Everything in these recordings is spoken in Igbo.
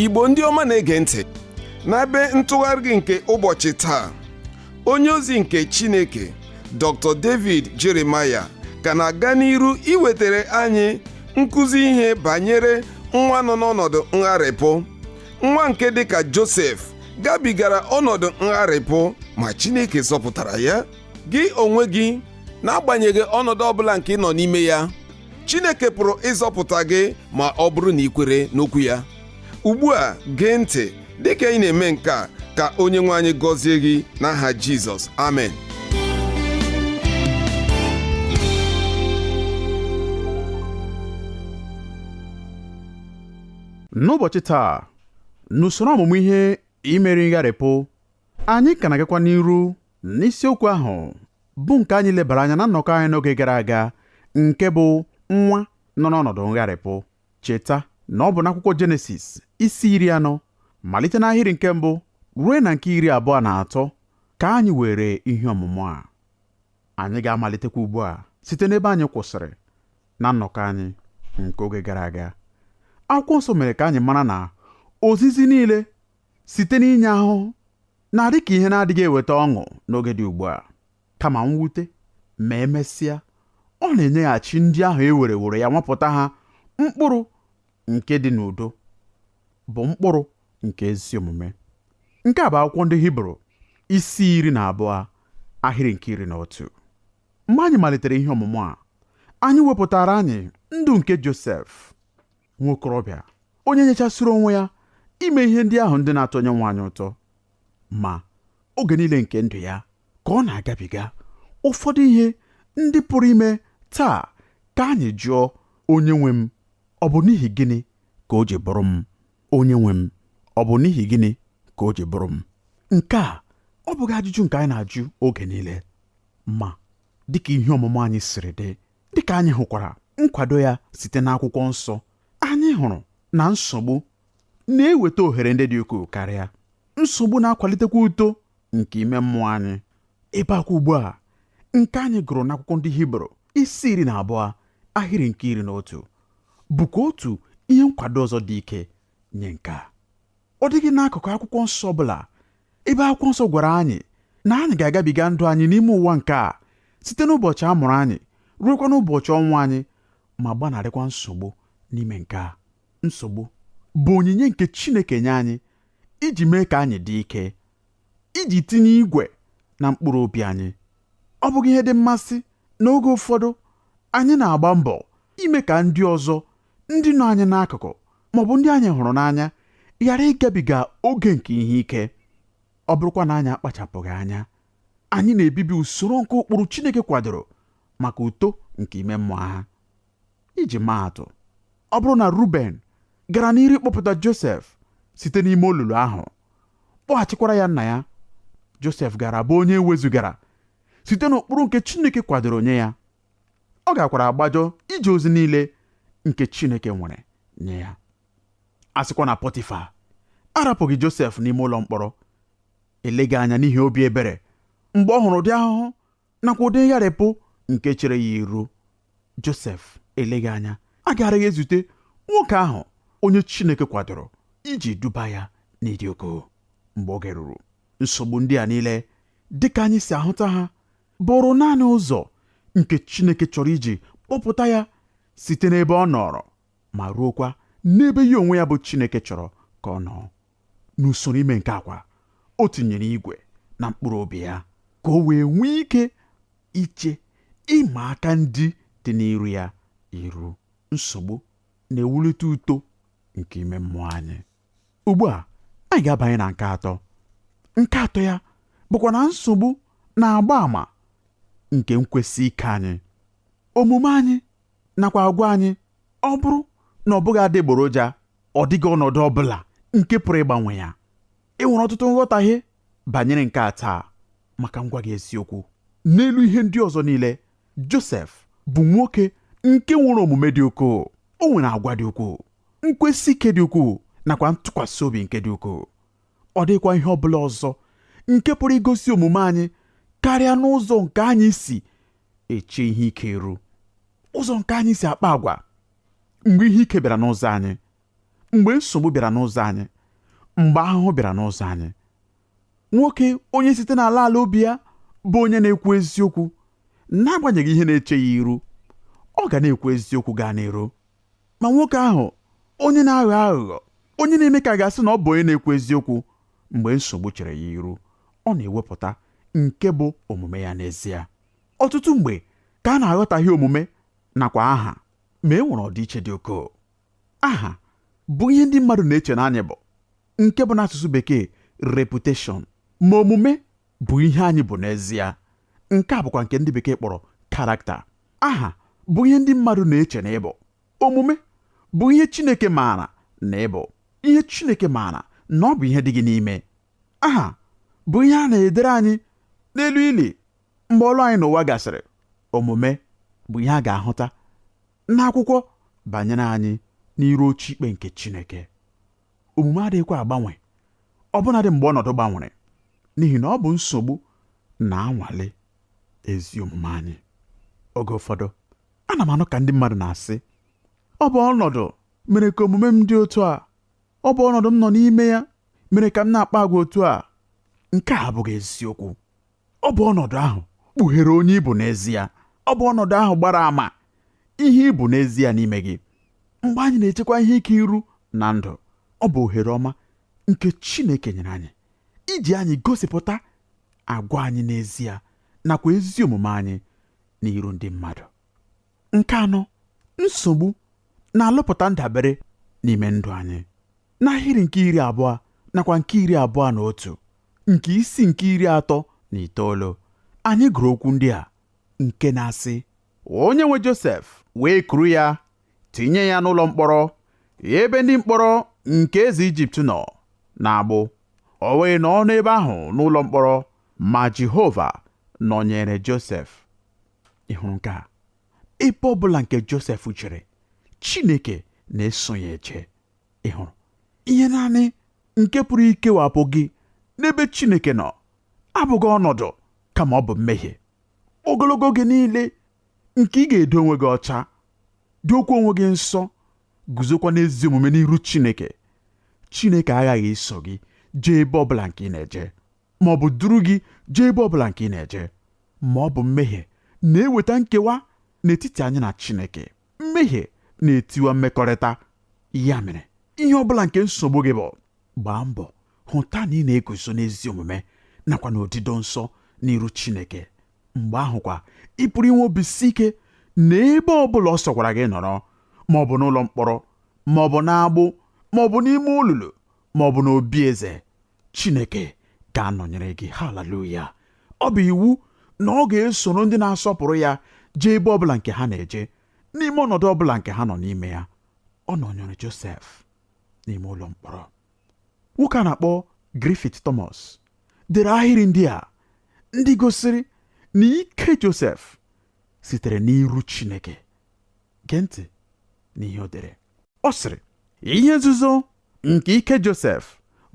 Igbo ndị ọma na-ege ntị, n'ebe ntụgharị gị nke ụbọchị taa, onye ozi nke Chineke Dr. David Jeremiah ka na-aga n'iru iwetara anyị nkụzi ihe banyere nwa nọ n'ọnọdụ ngharịpụ, nwa nke dịka Josef gabigara ọnọdụ ngharịpụ ma Chineke zọpụtara ya. Gị onwe gị, n'agbanyeghị ọnọdụ ọbụla nke ị nọ n'ime ya, Chineke pụrụ ịzọpụta gị ma ọ bụrụ na ị kwere n'okwu ya. Ugbu a gee ntị dịka ị na-eme nke a, ka onye nwe anyị gọzie gị n'aha Jizọs, amen. N'ụbọchị taa, n'usoro ọmụmụ ihe imeri ngharịpụ, anyị ka na-agakwa n'iru n'isiokwu ahụ bụ nke anyị lebara anya na nnọkọ anyị n'oge gara aga, nke bụ nwa nọ n'ọnọdụ ngharịpụ. Cheta na ọ bụ n'akwụkwọ Jenesis isi 40 malite n'ahịrị nke mbụ ruo na nke 23 ka anyị were ihe ọmụmụ a. Anyị ga-amalitekwa ugbu a site n'ebe anyị kwụsịrị na nnọkọ anyị nke oge gara aga. Akwụkwọ nsọ mere ka anyị mara na ozizi niile site n'inye ahụhụ na-adị ka ihe na-adịghị eweta ọṅụ n'oge dị ugbu a, kama mwute, ma emesịa ọ na-enyeghachi ndị ahụ e wereworo ya nwapụta ha mkpụrụ nke dị n'udo, bụ mkpụrụ nke ezi omume. Nke a bụ akwụkwọ ndị Hibru isi 12 ahịrị nke 11. Mgbe anyị malitere ihe ọmụmụ a, anyị wepụtara anyị ndụ nke Josef, nwokorobịa onye nyechasịrị onwe ya ime ihe ndị ahụ ndị na-atọ Onyenwe anyị ụtọ. Ma oge niile nke ndụ ya ka ọ na-agabiga ụfọdụ ihe ndị pụrụ ime taa ka anyị jụọ, onye nwe m, ọ bụ n'ihi gịnị ka o ji bụrụ m? Onye nwe m, ọ bụ n'ihi gịnị ka o ji bụrụ m? Nke a ọ bụghị ajụjụ nke anyị na-ajụ oge niile, ma dịka ihe ọmụmụ anyị siri dị, dịka anyị hụkwara nkwado ya site n'akwụkwọ nsọ, anyị hụrụ na nsogbu na-eweta ohere ndị dị ukwuu karịa. Nsogbu na-akwalitekwa uto nke ime mmụọ anyị. Ebe akwa ugbu a nke anyị gụrụ n'akwụkwọ ndị Hibru isi 12 ahịrị nke 11 bụkwa otu ihe nkwado ọzọ dị ike nye nke a. Ọ dịghị n'akụkụ akwụkwọ nsọ ọbụla ebe akwụkwọ nsọ gwara anyị na anyị ga-agabiga ndụ anyị n'ime ụwa nke a site n'ụbọchị a mụrụ anyị ruokwa n'ụbọchị ọnwụ anyị ma gbanarịkwa nsogbu n'ime nke a. Nsogbu bụ onyinye nke Chineke nye anyị iji mee ka anyị dị ike, iji tinye igwe na mkpụrụ obi anyị. Ọ bụghị ihe dị mmasị na oge ụfọdụ anyị na-agba mbọ ime ka ndị ọzọ, ndị nọ anyị n'akụkụ ma ọ bụ ndị anyị hụrụ n'anya ghara ịgabiga oge nke ihe ike. Ọ bụrụkwa na anyị akpachapụghị anya, anyị na-ebibi usoro nke ụkpụrụ Chineke kwadoro maka uto nke ime mmụọ ha. Iji maa atụ, ọ bụrụ na Ruben gara n'iru ịkpọpụta Josef site n'ime olulu ahụ, kpọghachikwara ya nna ya, Josef gara abụ onye ewezugara site n'ụkpụrụ nke Chineke kwadoro nye ya. Ọ gakwara agbajọ ije ozi niile nke Chineke nwere nye ya. A sịkwa na Pọtịfa arapụghị Josef n'ime ụlọ mkpọrọ, eleghị anya n'ihi obi ebere mgbe ọ hụrụ ụdị ahụhụ nakwa ụdị ngharịpụ nke chere ya iru, Josef eleghị anya agaraghị ezute nwoke ahụ onye Chineke kwadoro iji duba ya n'ịdị ukwuu mgbe oge ruru. Nsogbu ndị a niile dịka anyị si ahụta ha bụrụ naanị ụzọ nke Chineke chọrọ iji kpọpụta ya site n'ebe ọ nọrọ ma ruokwa n'ebe ya onwe ya bụ Chineke chọrọ ka ọ nọ. N'usoro ime nke akwa, o tinyere igwe na mkpụrụ obi ya ka o wee nwee ike iche ịma aka ndị dị n'iru ya iru. Nsogbu na-ewulite uto nke ime mmụọ anyị. Ugbu a anyị ga-abanye na nke atọ. Nke atọ ya bụkwa na nsogbu na-agba àmà nke nkwesị ike anyị, omume anyị nakwa agwa anyị. Ọ bụrụ na ọ bụghị adịgboroja, ọ dịghị ọnọdụ ọ bụla nke pụrụ ịgbanwe ya. E nwere ọtụtụ nghọtahie banyere nke a taa, maka ngwa gị eziokwu. N'elu ihe ndị ọzọ niile, Josef bụ nwoke nke nwere omume dị ukwuu. O nwere agwa dị ukwuu, nkwesị ike dị ukwuu nakwa ntụkwasị obi nke dị ukwuu. Ọ dịghịkwa ihe ọ bụla ọzọ nke pụrụ igosi omume anyị karịa n'ụzọ nke anyị si eche ihe ike iru, ụzọ nke anyị si akpa agwa mgbe ihe ike bịara n'ụzọ anyị, mgbe nsogbu bịara n'ụzọ anyị. mgbe ahụhụ bịara n'ụzọ anyị. Nwoke onye site n'ala ala obi ya bụ onye na-ekwu eziokwu, n'agbanyeghị ihe na-eche ya iru, ọ ga na-ekwu eziokwu gaa n'iru. Ma nwoke ahụ onye na-aghọ aghụghọ, onye na-eme ka a ga-asị na ọ bụ onye na-ekwu eziokwu, mgbe nsogbu chere ya iru, ọ na-ewepụta nke bụ omume ya n'ezie. Ọtụtụ mgbe ka a na-aghọtaghị omume nakwa aha, ma e nwere ọdịiche dị ukwuu. Aha bụ ihe ndị mmadụ na-eche na anyị bụ, nke bụ n'asụsụ bekee reputation, ma omume bụ ihe anyị bụ n'ezie. Nke a bụkwa nke ndị bekee kpọrọ character. Aha bụ ihe ndị mmadụ na-eche na ịbụ. Omume bụ ihe Chineke maara na ịbụ, ihe Chineke maara na ọ bụ ihe dị gị n'ime. Aha bụ ihe a na-edere anyị n'elu ili mgbe ọlụ anyị n'ụwa gasịrị. Omume bụ ihe a ga-ahụta n'akwụkwọ banyere anyị n'iru oche ikpe nke Chineke. Omume adịghịkwa agbanwe ọbụnadị mgbe ọnọdụ gbanwere, n'ihi na ọ bụ nsogbu na-anwale ezi omume anyị. Oge ụfọdụ ana m anụ ka ndị mmadụ na-asị, ọ bụ ọnọdụ mere ka omume m dị otu a, ọ bụ ọnọdụ m nọ n'ime ya mere ka m na-akpa agwa otu a. Nke a abụghị eziokwu. Ọ bụ ọnọdụ ahụ kpughere onye ị bụ n'ezie. Ọ bụ ọnọdụ ahụ gbara ama ihe ị bụ n'ezie n'ime gị. Mgbe anyị na-echekwa ihe ike iru na ndụ, ọ bụ ohere ọma nke Chineke nyere anyị iji anyị gosipụta agwa anyị n'ezie nakwa ezi omume anyị n'iru ndị mmadụ. Nke anọ, nsogbu na-alụpụta ndabere n'ime ndụ anyị. N'ahịrị nke 20 nakwa nke 21 nke isi nke 39, anyị gụrụ okwu ndị a nke na-asị, onye nwe Josef wee kuru ya tinye ya n'ụlọ mkpọrọ ebe ndị mkpọrọ nke eze Ijipt nọ na-agbụ. O wee nọ n'ebe ahụ n'ụlọ mkpọrọ, ma Jehova nọnyere Josef. Ị hụrụ nke a? Ebe ọbụla nke Josef chere, Chineke na-eso ya eche. Ị hụrụ ihe naanị nke pụrụ ikewapụ gị n'ebe Chineke nọ abụghị ọnọdụ, kama ọ bụ mmehie. Ogologo oge niile nke ị ga-edo onwe gị ọcha, dokwa onwe gị nsọ, guzokwa n'ezi omume n'iru Chineke, Chineke aghaghị iso gị jee ebe ọbụla nke ị na-eje, ma ọ bụ duru gị jee ebe ọbụla nke ị na-eje. Ma ọ bụ mmehie na-eweta nkewa n'etiti anyị na Chineke. Mmehie na-etiwa mmekọrịta. Ya mere, ihe ọbụla nke nsogbu gị bụ, gbaa mbọ hụta na ị na-eguzo n'ezi omume nakwa n'odido nsọ n'iru Chineke. Mgbe ahụkwa ị pụrụ inwe obi si ike na ebe ọbụla ọ sọkwara gị nọrọ, ma ọ bụ n'ụlọ mkpọrọ, ma ọ bụ n'agbụ, ma ọ bụ n'ime olulu, ma ọ bụ n'obi eze, Chineke ga-anọnyere gị. Haleluya! Ọ bụ iwu na ọ ga-esoro ndị na-asọpụrụ ya jee ebe ọbụla nke ha na-eje, n'ime ọnọdụ ọbụla nke ha nọ n'ime ya. Ọ nọnyere Josef n'ime ụlọ mkpọrọ. Nwoke a na-akpọ Griffith Thomas dere ahịrị ndị a ndị gosiri na ike Josef sitere n'iru Chineke. Gee ntị n'ihe o dere. Ọ sịrị, ihe nzuzo nke ike Josef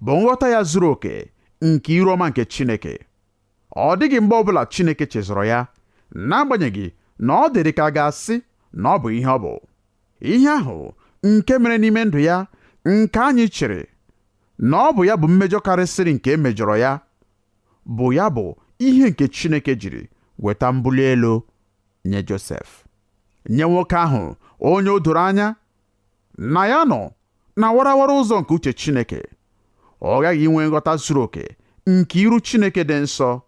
bụ nghọta ya zuru oke nke iru ọma nke Chineke. Ọ dịghị mgbe ọbụla Chineke chezọrọ ya, n'agbanyeghị na ọ dịrị ka a ga-asị na ọ bụ ihe ọ bụ. Ihe ahụ nke mere n'ime ndụ ya nke anyị chere na ọ bụ ya bụ mmejọ karịsịrị nke e mejọrọ ya, bụ ya bụ ihe nke Chineke jiri weta mbuli elu nye Josef. Nye nwoke ahụ onye o doro anya na ya nọ na warawara ụzọ nke uche Chineke, ọ ghaghị inwe nghọta zuru oke nke iru Chineke dị nsọ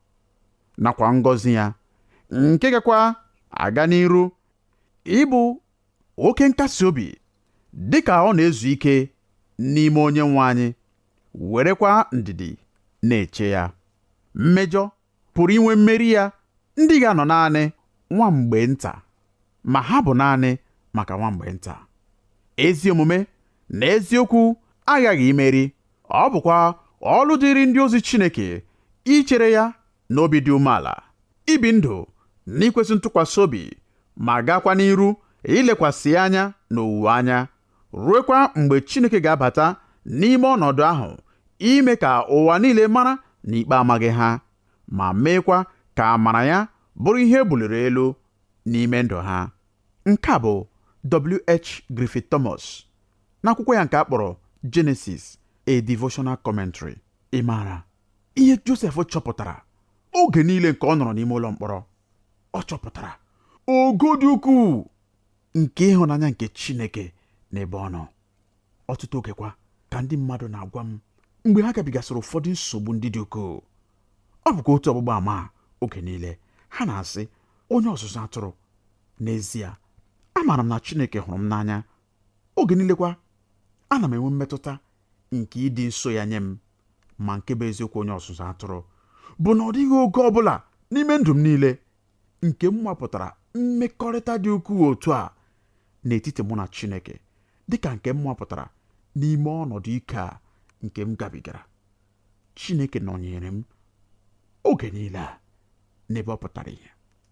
nakwa ngọzi ya, nke gakwa aga n'iru ịbụ oke nkasi obi dịka ọ na-ezu ike n'ime onye nwe anyị, werekwa ndidi na-eche ya. Mmejọ pụrụ inwe mmeri ya ndị ga-anọ naanị nwa mgbe nta, ma ha bụ naanị maka nwa mgbe nta. Ezi omume na eziokwu aghaghị imeri. Ọ bụkwa ọlụ dịrị ndị ozi Chineke ichere ya n'obi dị umeala, ibi ndụ n'ikwesị ntụkwasị obi, ma gakwa n'iru ilekwasị anya n'owuwe anya, ruekwa mgbe Chineke ga-abata n'ime ọnọdụ ahụ ime ka ụwa niile mara na ikpe amaghị ha, ma meekwa ka amara ya bụrụ ihe e buliri elu n'ime ndụ ha. Nke a bụ W.H. Griffith Thomas n'akwụkwọ ya nke a kpọrọ Genesis, A Devotional Commentary. Ị maara ihe Josef chọpụtara oge niile nke ọ nọrọ n'ime ụlọ mkpọrọ? Ọ chọpụtara ogo dị ukwuu nke ịhụnanya nke Chineke n'ebe ọ nọ. Ọtụtụ oge kwa ka ndị mmadụ na-agwa m mgbe ha gabigasịrị ụfọdụ nsogbu ndị dị ukwuu, ọ bụkwa otu ọgbụgba ama oge niile ha na-asị, onye ọzụzụ atụrụ, n'ezie amaara m na Chineke hụrụ m n'anya. Oge niile kwa ana m enwe mmetụta nke ịdị nso ya nye m. Ma nke bụ eziokwu, onye ọzụzụ atụrụ, bụ na ọ dịghị oge ọ bụla n'ime ndụ m niile nke m nwapụtara mmekọrịta dị ukwuu otu a n'etiti mụ na Chineke dịka nke m nwapụtara n'ime ọnọdụ ike a nke m gabigara. Chineke nọnyere m oge niile a n'ebe ọ pụtara ihe.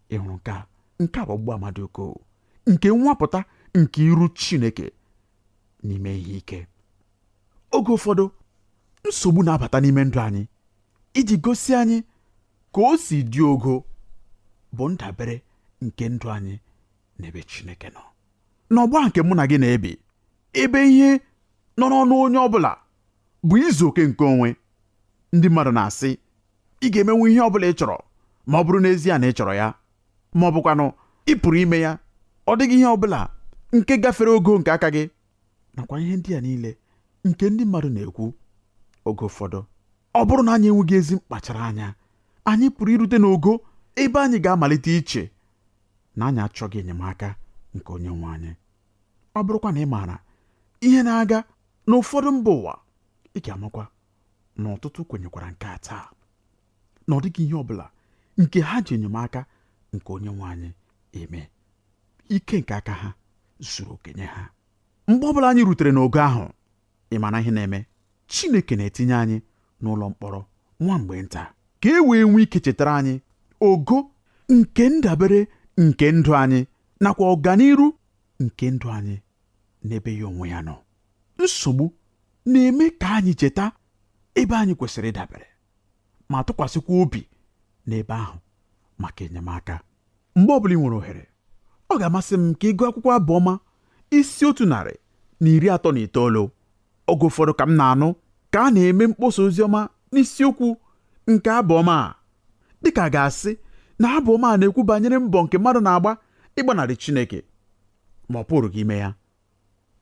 Ị hụrụ nke a? Nke a bụ ọgbụgba ama dị ukwuu nke nwapụta nke iru Chineke n'ime ihe ike. Oge ụfọdụ nsogbu na-abata n'ime ndụ anyị iji gosi anyị ka o si dị ogo bụ ndabere nke ndụ anyị n'ebe Chineke nọ. N'ọgbọ nke mụ na gị na-ebi, ebe ihe nọ n'ọnụ onye ọbụla bụ izu oke nke onwe, ndị mmadụ na-asị ị ga-emenwu ihe ọbụla ị chọrọ ma ọ bụrụ n'ezie na ị chọrọ ya, ma ọ bụkwanụ ị pụrụ ime ya, ọ dịghị ihe ọbụla nke gafere ogo nke aka gị, nakwa ihe ndị a niile nke ndị mmadụ na-ekwu. Oge ụfọdụ ọ bụrụ na anyị enweghị ezi mkpachara anya, anyị pụrụ irute n'ogo ebe anyị ga-amalite iche na anyị achọghị enyemaka nke onye nwe anyị. Ọ bụrụkwa na ị maara ihe na-aga n'ụfọdụ mba ụwa, ị ga-amakwa na ọtụtụ kwenyekwara nke a taa, na ọ dịghị ihe ọbụla nke ha ji enyemaka nke onye nwe anyị eme. Ike nke aka ha zuru oke nye ha. Mgbe ọbụla anyị rutere n'ogo ahụ, ị ma na ihe na-eme? Chineke na-etinye anyị n'ụlọ mkpọrọ nwa mgbe nta ka e wee nwee ike chetara anyị ogo nke ndabere nke ndụ anyị nakwa ọganiru nke ndụ anyị n'ebe ya onwe ya nọ. Nsogbu na-eme ka anyị cheta ebe anyị kwesịrị ịdabere ma tụkwasịkwa obi n'ebe ahụ maka enyemaka. Mgbe ọbụla ị nwere ohere, ọ ga-amasị m ka ị gụọ akwụkwọ Abụ Ọma isi 139. Oge ụfọdụ ka m na-anụ ka a na-eme mkpọsa oziọma n'isiokwu nke Abụ Ọma a, dịka a ga-asị na Abụ Ọma a na-ekwu banyere mbọ nke mmadụ na-agba ịgbanarị Chineke, ma ọ pụrụ gị ime ya.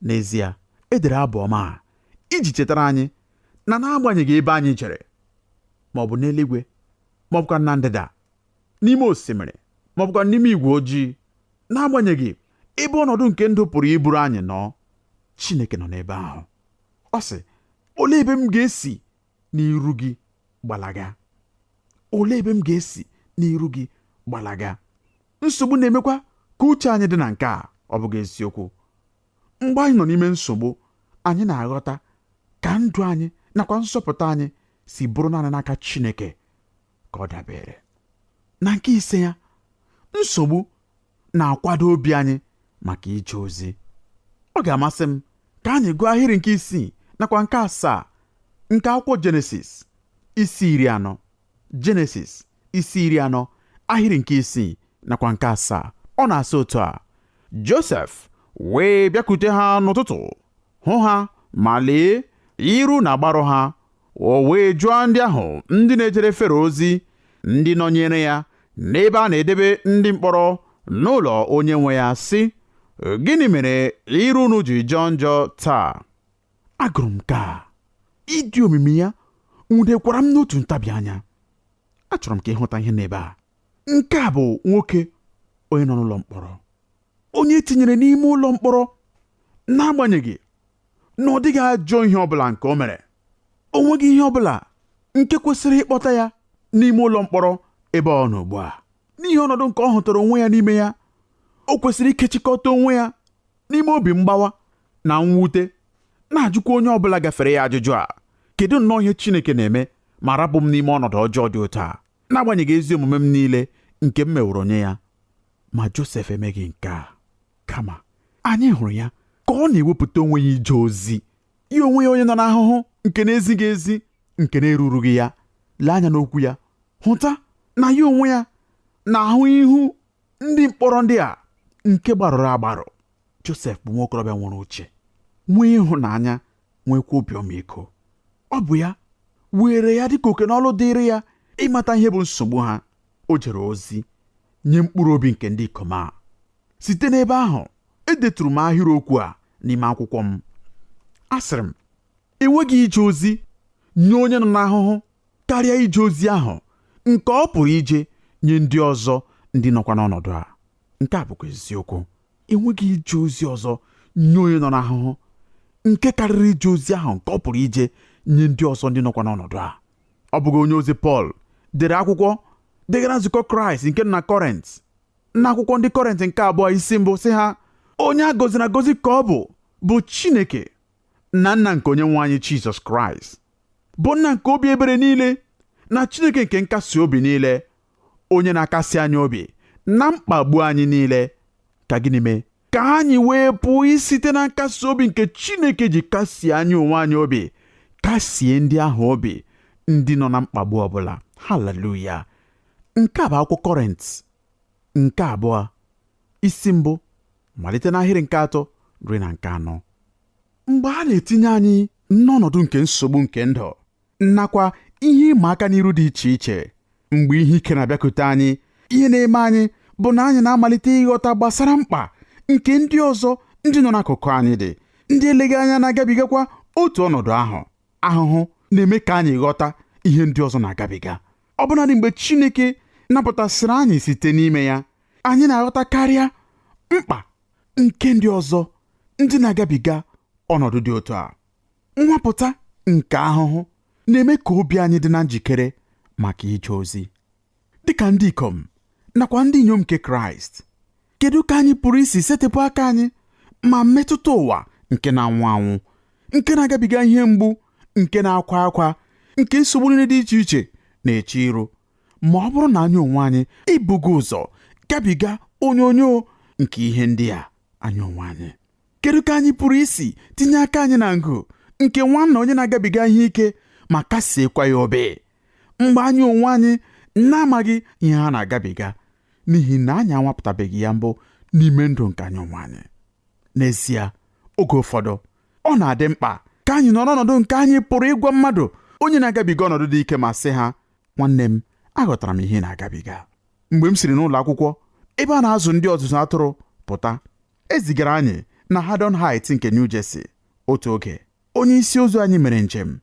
N'ezie, e dere Abụ Ọma a iji chetara anyị na n'agbanyeghị ebe anyị jere, ma ọ bụ n'eluigwe, ma ọ bụkwa na ndịda, n'ime osimiri, ma ọ bụkwa n'ime igwe ojii, n'agbanyeghị ebe ọnọdụ nke ndụ pụrụ iburu anyị nọ, Chineke nọ n'ebe ahụ. Ọ sị, olee ebe m ga-esi n'iru gị gbalaga? Olee ebe m ga-esi n'iru gị gbalaga? Nsogbu na-emekwa ka uche anyị dị na nke a, ọ bụghị eziokwu. Mgbe anyị nọ n'ime nsogbu, anyị na-aghọta ka ndụ anyị nakwa nzọpụta anyị si bụrụ naanị n'aka Chineke ka ọ dabere. Na nke ise ya, nsogbu na-akwado obi anyị maka ije ozi. Ọ ga-amasị m ka anyị gụọ ahịrị nke 6 nakwa nke 7 nke akwụkwọ Jenesis isi 40. Jenesis isi 40 ahịrị nke 6 nakwa nke 7. Ọ na-asị otu a: Josef wee bịakwute ha n'ụtụtụ, hụ ha, ma lee, iru na-agbarụ ha. O wee jụọ ndị ahụ ndị na-ejere Fero ozi, ndị nọnyere ya n'ebe a na-edebe ndị mkpọrọ n'ụlọ onye nwe ya, sị, gịnị mere iru unu ji jọọ njọ taa? Agụrụ m nke a, ịdị omimi ya nwudekwara m n'otu ntabi anya. Achọrọ m ka ịhụta ihe n'ebe a. Nke a bụ nwoke onye nọ n'ụlọ mkpọrọ, onye tinyere n'ime ụlọ mkpọrọ n'agbanyeghị na ọ dịghị ajọ ihe ọbụla nke o mere. O nweghị ihe ọbụla nke kwesịrị ịkpọta ya n'ime ụlọ mkpọrọ ebe ọ nọ ugbu a. N'ihi ọnọdụ nke ọ hụtara onwe ya n'ime ya, o kwesịrị ikechikọta onwe ya n'ime obi mgbawa na mwute, na-ajụkwa onye ọbụla gafere ya ajụjụ a: kedu nnọọ ihe Chineke na-eme ma rapụ m n'ime ọnọdụ ọjọọ dị otu a, n'agbanyeghị ezi omume m niile nke m meworo nye ya? Ma Josef emeghị nke a. Kama anyị hụrụ ya ka ọ na-ewepụta onwe ya ije ozi, ya onwe ya onye nọ n'ahụhụ nke na-ezighị ezi, nke na-erurughị ya. Lee anya n'okwu ya, hụta na ya onwe ya na-ahụ ihu ndị mkpọrọ ndị a nke gbarụrụ agbarụ. Josef bụ nwa okorobịa nwere uche, nwee ịhụnanya, nwekwa obi ọmịiko. Ọ bụ ya were ya dịka oke n'ọlụ dịịrị ya ịmata ihe bụ nsogbu ha. O jere ozi nye mkpụrụ obi nke ndị ikom a. Site n'ebe ahụ edeturu m ahịrịokwu a n'ime akwụkwọ m. Asịrị m, enweghị ije ozi nye onye nọ n'ahụhụ karịa ije ozi ahụ nke ọ pụrụ ije nye ndị ọzọ ndị nọkwa n'ọnọdụ a. Nke a bụkwa eziokwu. Enweghị ije ozi ọzọ nye onye nọ n'ahụhụ nke karịrị ije ozi ahụ nke ọ pụrụ ije nye ndị ọzọ ndị nọkwa n'ọnọdụ a. Ọ bụghị onye ozi Pọl dere akwụkwọ degara nzukọ Kraịst nke nọ na Kọrent n'akwụkwọ ndị Kọrent nke abụọ isi mbụ sị ha, onye a gọziri agọzi ka ọ bụ Chineke na nna nke onye nwe anyị Jizọs Kraịst, bụ nna nke obi ebere niile na Chineke nke nkasi obi niile, onye na-akasi anyị obi na mkpagbu anyị niile. Ka gịnị mee? Ka anyị wee pụọ isite na nkasi obi nke Chineke ji kasie anyị onwe anyị obi, kasie ndị ahụ obi ndị nọ na mkpagbu ọbụla. Haleluya! Nke a bụ akwụkwọ Kọrint nke abụọ isi mbụ malite n'ahịrị nke atọ ruo na nke anọ. Mgbe a na-etinye anyị n'ọnọdụ nke nsogbu nke ndụ nakwa ihe ịma aka n'iru dị iche iche, mgbe ihe ike na-abịakwute anyị, ihe na-eme anyị bụ na anyị na-amalite ịghọta gbasara mkpa nke ndị ọzọ ndị nọ n'akụkụ anyị dị, ndị eleghị anya na-agabigakwa otu ọnọdụ ahụ. Ahụhụ na-eme ka anyị ghọta ihe ndị ọzọ na-agabiga. Ọbụnadị mgbe Chineke napụtasịrị anyị site n'ime ya, anyị na-aghọta karịa mkpa nke ndị ọzọ ndị na-agabiga ọnọdụ dị otu a. Nwapụta nke ahụhụ na-eme ka obi anyị dị na njikere maka ije ozi. Dịka ndị ikom nakwa ndị inyom nke Kraịst, kedu ka anyị pụrụ isi setịpụ aka anyị ma metụta ụwa nke na-anwụ anwụ, nke na-agabiga ihe mgbu, nke na-akwa akwa, nke nsogbu niile dị iche iche na-eche iru, ma ọ bụrụ na anyị onwe anyị ebughị ụzọ gabiga onyonyo nke ihe ndị a anyị onwe anyị? Kedu ka anyị pụrụ isi tinye aka anyị na ngụ nke nwanna onye na-agabiga ihe ike ma kasiekwa ya obi, mgbe anyị onwe anyị na-amaghị ihe ha na-agabiga, n'ihi na anyị anwapụtabeghị ya mbụ n'ime ndụ nke anyị onwe anyị? N'ezie, oge ụfọdụ ọ na-adị mkpa ka anyị nọrọ n'ọnọdụ nke anyị pụrụ ịgwa mmadụ onye na-agabiga ọnọdụ dị ike ma sị ha, nwanne m, aghọtara m ihe ị na-agabiga. Mgbe m siri n'ụlọ akwụkwọ ebe a na-azụ ndị ọzụzụ atụrụ pụta, e zigara anyị na Haddon Heights nke New Jersey. Otu oge, onye isi ozu anyị mere njem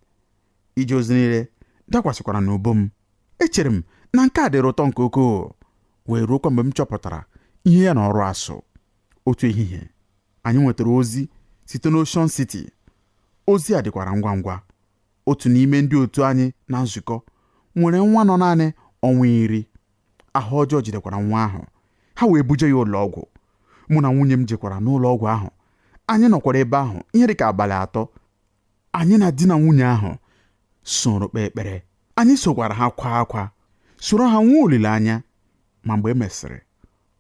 ije ozi niile dakwasịkwara n'ubu m. Echere m na nke a dịrị ụtọ nke ukwuu, wee ruokwa mgbe m chọpụtara ihe ya na ọrụ asụ. Otu ehihie, anyị nwetara ozi site n'Ocean City. Ozi a dịkwara ngwa ngwa. Otu n'ime ndị otu anyị na nzukọ nwere nwa nọ naanị ọnwa 10. Ahụ ọjọọ jidekwara nwa ahụ. Ha wee buje ya ụlọ ọgwụ. Mụ na nwunye m jekwara n'ụlọ ọgwụ ahụ. Anyị nọkwara ebe ahụ ihe dịka abalị 3. Anyị na di na nwunye ahụ soro kpee ekpere. Anyị sokwara ha kwa akwa, soro ha nwee olileanya. Ma mgbe e mesịrị,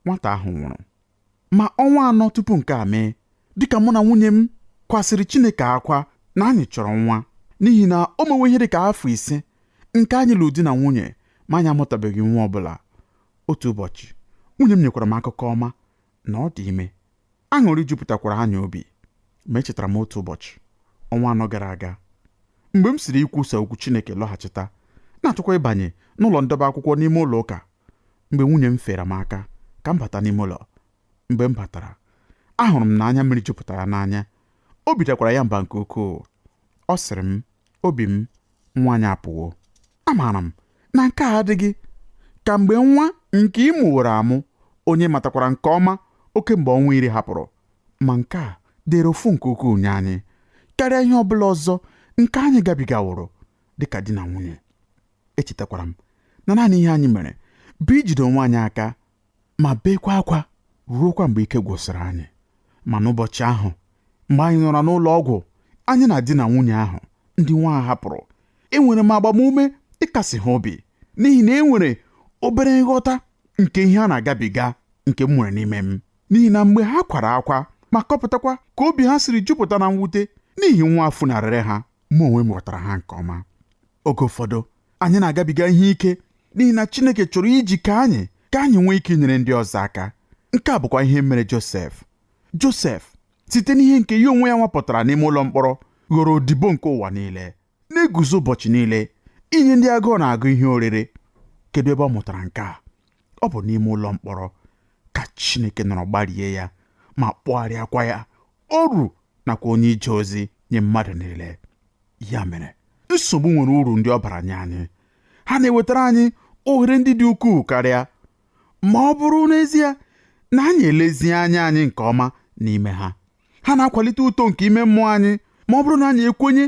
nwata ahụ nwụrụ. Ma ọnwa 4 tupu nke a mee, dịka mụ na nwunye m kwasịrị Chineke akwa na anyị chọrọ nwa, n'ihi na o mewe ihe dịka afọ 5 nke anyị lụrụ di na nwunye ma anyị amụtabeghị nwa ọbụla. Otu ụbọchị, nwunye m nyekwara m akụkọ ọma na ọ dị ime. Aṅụrị jupụtakwara anyị obi. Ma echetara m otu ụbọchị, ọnwa 4 gara aga, mgbe m siri ikwusa okwu Chineke lọghachita, na-achọkwa ịbanye n'ụlọ ndọba akwụkwọ n'ime ụlọ ụka, mgbe nwunye m fere m aka ka m bata n'ime ụlọ. Mgbe m batara, ahụrụ m na anya mmiri jupụtara n'anya. Obi dakwara ya mba nke ukwuu. Ọ sịrị m, obi m, nwa anyị apụwo. Amaara m na nke a adịghị ka mgbe nwa nke ị mụworo amụ, onye matakwara nke ọma oke mgbe ọnwa 10 hapụrụ. Ma nke a dịrị ụfụ nke ukwuu nye anyị karịa ihe ọ bụla ọzọ nke anyị gabigaworo dịka di na nwunye. Echetakwara m na naanị ihe anyị mere bụ ijide onwe anyị aka ma beekwa akwa ruokwa mgbe ike gwụsịrị anyị. Ma n'ụbọchị ahụ, mgbe anyị nọrọ n'ụlọ ọgwụ, anyị na di na nwunye ahụ ndị nwa ha hapụrụ, enwere m agbamume ịkasi ha obi, n'ihi na e nwere obere nghọta nke ihe a na-agabiga nke m nwere n'ime m. N'ihi na mgbe ha kwara akwa ma kọpụtakwa ka obi ha siri jupụta na mwute n'ihi nwa funarịrị ha, mụ onwe m ghọtara ha nke ọma. Oge ụfọdụ anyị na-agabiga ihe ike n'ihi na Chineke chọrọ iji ka anyị nwee ike inyere ndị ọzọ aka. Nke a bụkwa ihe mere Josef. Josef, site n'ihe nke ya onwe ya nwapụtara n'ime ụlọ mkpọrọ, ghọrọ odibo nke ụwa niile. na-eguzo ụbọchị niile inye ndị agụụ na-agụ ihe oriri. Kedu ebe ọ mụtara nke a? Ọ bụ n'ime ụlọ mkpọrọ ka Chineke nọrọ gbarie ya ma kpọgharịakwa ya oru nakwa onye ije ozi nye mmadụ niile. Ya mere, nsogbu nwere uru ndị ọ bara nye anyị. Ha na-ewetara anyị ohere ndị dị ukwuu karịa ma ọ bụrụ n'ezie na anyị elezie anya anyị nke ọma n'ime ha. Ha na-akwalite uto nke ime mmụọ anyị ma ọ bụrụ na anyị ekwenye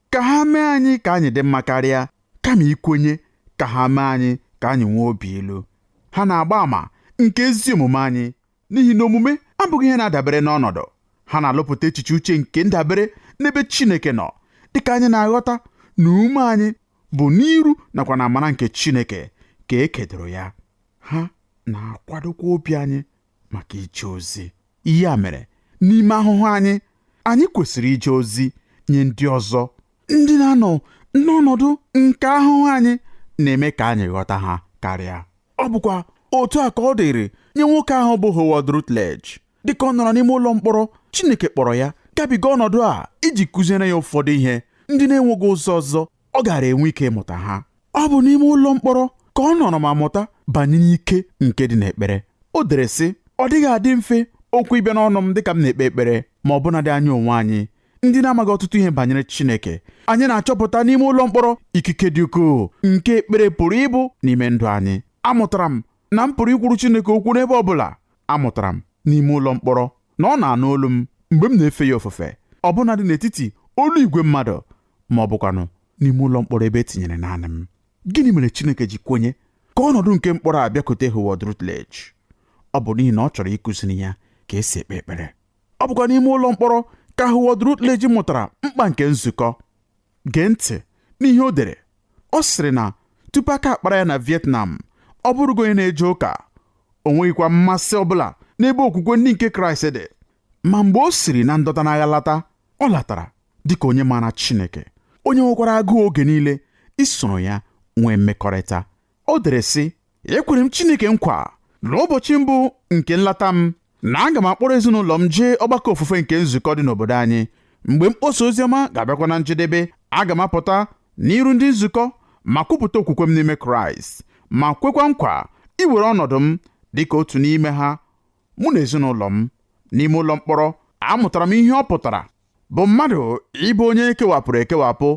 ka ha mee anyị ka anyị dị mma karịa, kama ikwenye ka ha mee anyị ka anyị nwee obi ilu. Ha na-agba àmà nke ezi omume anyị, n'ihi na omume abụghị ihe na-adabere n'ọnọdụ. Ha na-alụpụta echiche uche nke ndabere n'ebe Chineke nọ, dịka anyị na-aghọta na ume anyị bụ n'iru nakwa na amara nke Chineke ka e kedoro ya. Ha na-akwadokwa obi anyị maka ije ozi. Ya mere, n'ime ahụhụ anyị, anyị kwesịrị ije ozi nye ndị ọzọ, ndị na-anọ n'ọnọdụ nke ahụhụ anyị na-eme ka anyị ghọta ha karịa. Ọ bụkwa otu a ka ọ dịrị nye nwoke ahụ bụ Howard Rutledge. Dịka ọ nọrọ n'ime ụlọ mkpọrọ, Chineke kpọrọ ya gabiga ọnọdụ a iji kụziere ya ụfọdụ ihe ndị na-enweghị ụzọ ọzọ ọ gaara enwe ike ịmụta ha. Ọ bụ n'ime ụlọ mkpọrọ ka ọ nọrọ ma mụta banyere ike nke dị n'ekpere. O dere sị, ọ dịghị adị mfe okwu ịbịa n'ọnụ m dịka m na-ekpe ekpere, ma ọ bụnadị anyị onwe anyị ndị na-amaghị ọtụtụ ihe banyere Chineke, anyị na-achọpụta n'ime ụlọ mkpọrọ ikike dị ukwuu nke ekpere pụrụ ịbụ n'ime ndụ anyị. Amụtara m na m pụrụ ikwuru Chineke okwu n'ebe ọ bụla. Amụtara m n'ime ụlọ mkpọrọ na ọ na-anụ olu m mgbe m na-efe ya ofufe, ọbụnadị n'etiti olu igwe mmadụ, ma ọ bụkwanụ n'ime ụlọ mkpọrọ ebe e tinyere naanị m. Gịnị mere Chineke ji kwenye ka ọnọdụ nke mkpọrọ a bịakwute Howard Rutledge? Ọ bụ n'ihi na ọ chọrọ ịkụziri ya ka esi ekpe ekpere. Ọ bụkwa n'ime ụlọ mkpọrọ ka Howard Rutledge mụtara mkpa nke nzukọ. Gee ntị n'ihe o dere. Ọ sịrị na tupu aka akpara ya na Vietnam, ọ bụrụgo onye na-eje ụka, o nweghịkwa mmasị ọbụla n'ebe okwukwe ndị nke Kraịst dị. Ma mgbe o siri na ndọta n'agha lata, ọ latara dịka onye maara Chineke, onye nwekwara agụụ oge niile isoro ya nwee mmekọrịta. O dere sị, ekwere m Chineke nkwa na ụbọchị mbụ nke nlata m na aga m akpọrọ ezinụlọ m jee ọgbakọ ofufe nke nzukọ dị n'obodo anyị. Mgbe mkpọsa oziọma ga-abịakwa na njedebe, aga m apụta n'iru ndị nzukọ ma kwupụta okwukwe m n'ime Kraịst, ma kwekwa nkwa iwere ọnọdụ m dịka otu n'ime ha, mụ na ezinụlọ m. N'ime ụlọ mkpọrọ, amụtara m ihe ọ pụtara bụ mmadụ ịbụ onye ekewapụrụ ekewapụ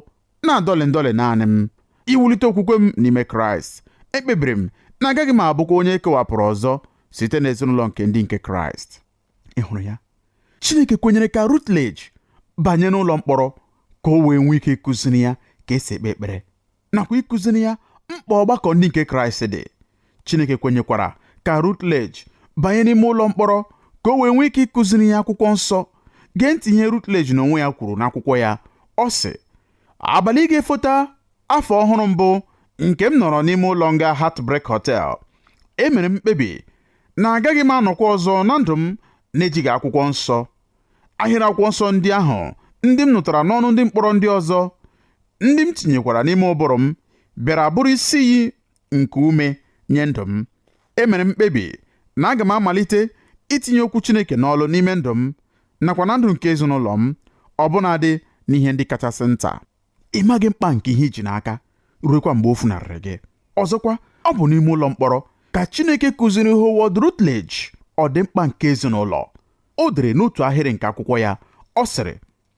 na-adọlị ndọlị naanị m. Iwulite okwukwe m n'ime Kraịst, ekpebiri m na agaghị m abụkwa onye ekewapụrụ ọzọ site n'ezinụlọ nke ndị nke Kraịst. Ị hụrụ ya? Chineke kwenyere ka Rutledge banye n'ụlọ mkpọrọ ka o wee nwee ike ịkụziri ya ka esi ekpe ekpere nakwa ịkụziri ya mkpa ọgbakọ ndị nke Kraịst dị. Chineke kwenyekwara ka Rutledge banye n'ime ụlọ mkpọrọ ka o wee nwee ike ịkụziri ya akwụkwọ nsọ. Gee ntị ihe Rutledge n'onwe ya kwuru n'akwụkwọ ya. Ọ sị, abalị ga-efota afọ ọhụrụ mbụ nke m nọrọ n'ime ụlọ nga Heartbreak Hotel, emere m mkpebi na agaghị m anọkwa ọzọ na ndụ m na-ejighị akwụkwọ nsọ. Ahịrị akwụkwọ nsọ ndị ahụ ndị m nụtara n'ọnụ ndị mkpọrọ ndị ọzọ, ndị m tinyekwara n'ime ụbụrụ m, bịara bụrụ isi iyi nke ume nye ndụ m. Emere m mkpebi na aga m amalite itinye okwu Chineke n'ọlụ n'ime ndụ m nakwa na ndụ nke ezinụlọ m, ọbụnadị n'ihe ndị kachasị nta. Ị maghị mkpa nke ihe iji n'aka ruekwa mgbe o funarịrị gị. Ọzọkwa, ọ bụ n'ime ụlọ mkpọrọ ka Chineke kụziri Howard Rutledge ọdịmkpa nke ezinụlọ. O dere n'otu ahịrị nke akwụkwọ ya, ọ sịrị,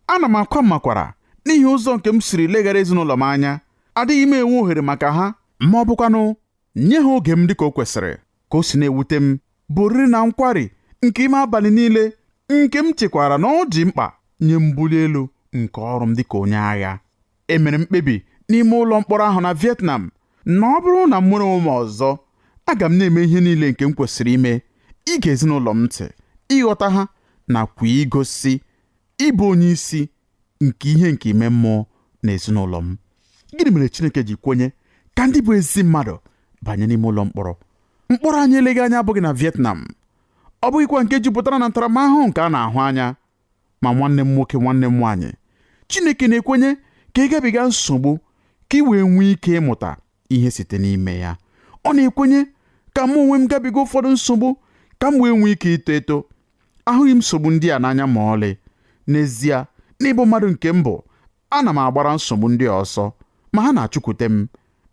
ana m akwa mmakwara n'ihi ụzọ nke m siri leghara ezinụlọ m anya. Adịghị m enwe ohere maka ha, ma ọ bụkwanụ nye ha oge m dịka o kwesịrị. Ka o si na-ewute m bụ oriri na nkwari nke ime abalị niile nke m chekwara na ọ dị mkpa nye mbuli elu nke ọrụ m dịka onye agha. Emere m mkpebi n'ime ụlọ mkpọrọ ahụ na Vietnam na ọ bụrụ na m nwere onwe m ọzọ, aga m na-eme ihe niile nke m kwesịrị ime, ige ezinụlọ m ntị, ịghọta ha, nakwa igosi ịbụ onye isi nke ihe nke ime mmụọ na ezinụlọ m. Gịnị mere Chineke ji kwenye ka ndị bụ ezi mmadụ banye n'ime ụlọ mkpọrọ? Mkpọrọ anyị eleghị anya abụghị na Vietnam, ọ bụghịkwa nke jupụtara na ntaramahụhụ nke a na-ahụ anya. Ma nwanne m nwoke, nwanne m nwaanyị, Chineke na-ekwenye ka ị gabiga nsogbu ka ị wee nwee ike ịmụta ihe site n'ime ya. Ọ na-ekwenye ka mụ onwe m gabiga ụfọdụ nsogbu ka m wee nwee ike ito eto. Ahụghị m nsogbu ndị a n'anya ma ọlị. N'ezie, n'ịbụ mmadụ nke m bụ, Ana m agbara nsogbu ndị a ọsọ, ma ha na-achụkwute m.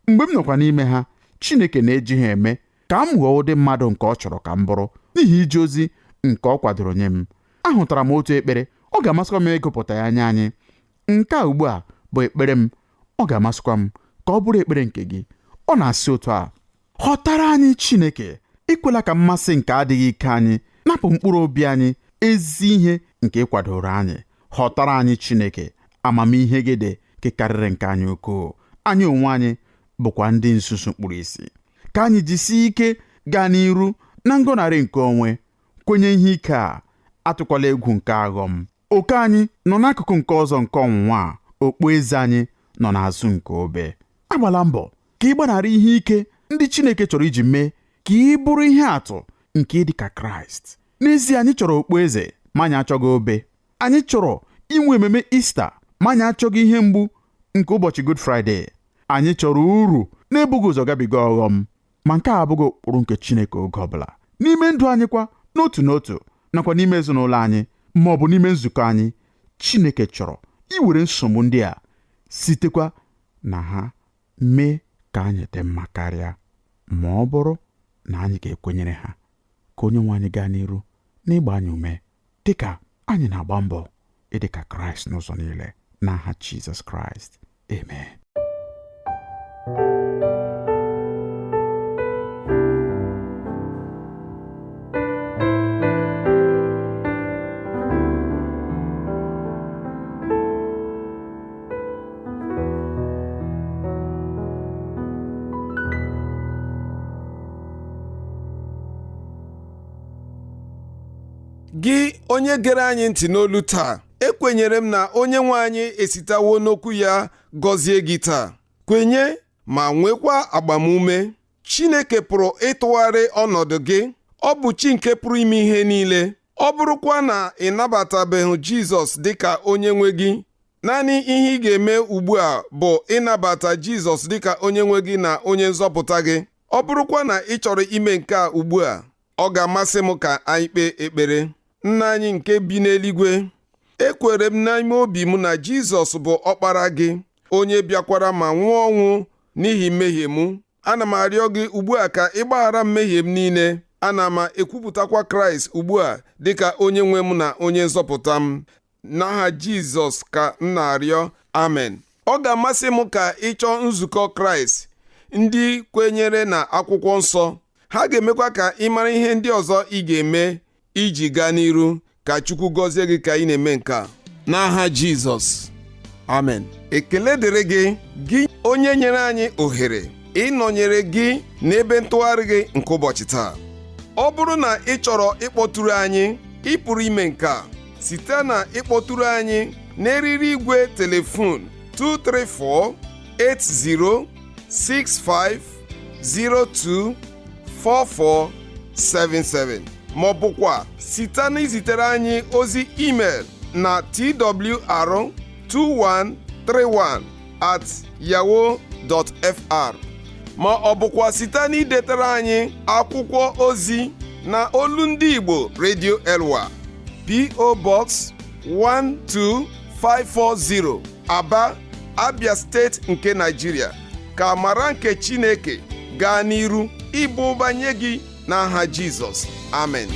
Mgbe m nọkwa n'ime ha, Chineke na-eji ha eme ka m ghọọ ụdị mmadụ nke ọ chọrọ ka m bụrụ n'ihi ije ozi nke ọ kwadoro nye m. Ahụtara m otu ekpere, ọ ga-amasịkwa m ịgụpụta ya nye anyị. Nke a ugbu a bụ ekpere m, ọ ga-amasịkwa m ka ọ bụrụ ekpere nke gị. Ọ na-asị otu a: ghọtara anyị Chineke, ikwela ka mmasị nke adịghị ike anyị napụ mkpụrụ obi anyị ezi ihe nke ị kwadoro anyị. Ghọtara anyị Chineke, amamihe gị dị nke karịrị nke anyị ukwuu. Anyị onwe anyị bụkwa ndị nzuzu kpuru ìsì. Ka anyị jisie ike gaa n'iru na ngọnarị nke onwe, kwenye ihe ike a, atụkwala egwu nke aghọm. Oke anyị nọ n'akụkụ nke ọzọ nke ọnwụnwa a, okpueze anyị nọ n'azụ nke obe. Agbala mbọ ka ị gbanarị ihe ike ndị Chineke chọrọ iji mee ka ị bụrụ ihe atụ nke ịdị ka Kraịst. N'ezie, anyị chọrọ okpueze, ma anyị achọghị obe. Anyị chọrọ inwe ememe Ista, ma anyị achọghị ihe mgbu nke ụbọchị Good Friday. Anyị chọrọ uru na-ebughị ụzọ gabiga ọghọm, ma nke a abụghị ụkpụrụ nke Chineke oge ọbụla. N'ime ndụ anyị kwa, n'otu n'otu, nakwa n'ime ezinụlọ anyị ma ọ bụ n'ime nzukọ anyị, Chineke chọrọ iwere nsogbu ndị a sitekwa na ha mee ka anyị dị mma karịa, ma ọ bụrụ na anyị ga-ekwenyere ha. Ka onye nwe anyị gaa n'iru n'ịgba anyị ume dịka anyị na-agba mbọ ịdị ka Kraịst n'ụzọ niile, n'aha Jizọs Kraịst, amen. Gị onye gere anyị ntị n'olu taa, ekwenyere m na onye nwe anyị esitewo n'okwu ya gọzie gị taa. Kwenye ma nwekwa agbamume. Chineke pụrụ ịtụgharị ọnọdụ gị. Ọ bụ chi nke pụrụ ime ihe niile. Ọ bụrụkwa na ị nabatabeghị Jizọs dịka onye nwe gị, naanị ihe ị ga-eme ugbu a bụ ịnabata Jizọs dịka onye nwe gị na onye nzọpụta gị. Ọ bụrụkwa na ị chọrọ ime nke a ugbu a, ọ ga-amasị m ka anyị kpee ekpere. Nna anyị nke bi n'eluigwe, ekwere m n'ime obi m na Jizọs bụ ọkpara gị, onye bịakwara ma nwụọ ọnwụ n'ihi mmehie m. Ana m arịọ gị ugbu a ka ị gbaghara mmehie m niile. Ana m ekwupụtakwa Kraịst ugbu a dịka onye nwe m na onye nzọpụta m. N'aha Jizọs ka m na-arịọ, amen. Ọ ga-amasị m ka ị chọọ nzukọ Kraịst ndị kwenyere na akwụkwọ nsọ. Ha ga-emekwa ka ị mara ihe ndị ọzọ ị ga-eme iji gaa n'iru. Ka Chukwu gọzie gị ka ị na-eme nke a, n'aha Jizọs, amen. Ekele dịrị gị, gị onye nyere anyị ohere ịnọnyere gị n'ebe ntụgharị gị nke ụbọchị taa. Ọ bụrụ na ị chọrọ ịkpọtụrụ anyị, ị pụrụ ime nke a site na ịkpọtụrụ anyị n'eriri igwe telefon 234 80 65 02 4477, ma ọ bụkwa site na izitere anyị ozi email na twr2131@yahoo.fr, ma ọ bụkwa site na idetere anyị akwụkwọ ozi na Olu Ndị Igbo, Radio Elwa, P.O. Box 12540, Aba, Abia Steeti nke Nigeria. Ka amara nke Chineke gaa n'iru ịbụ ụba nye gị n'aha Jizọs, amen.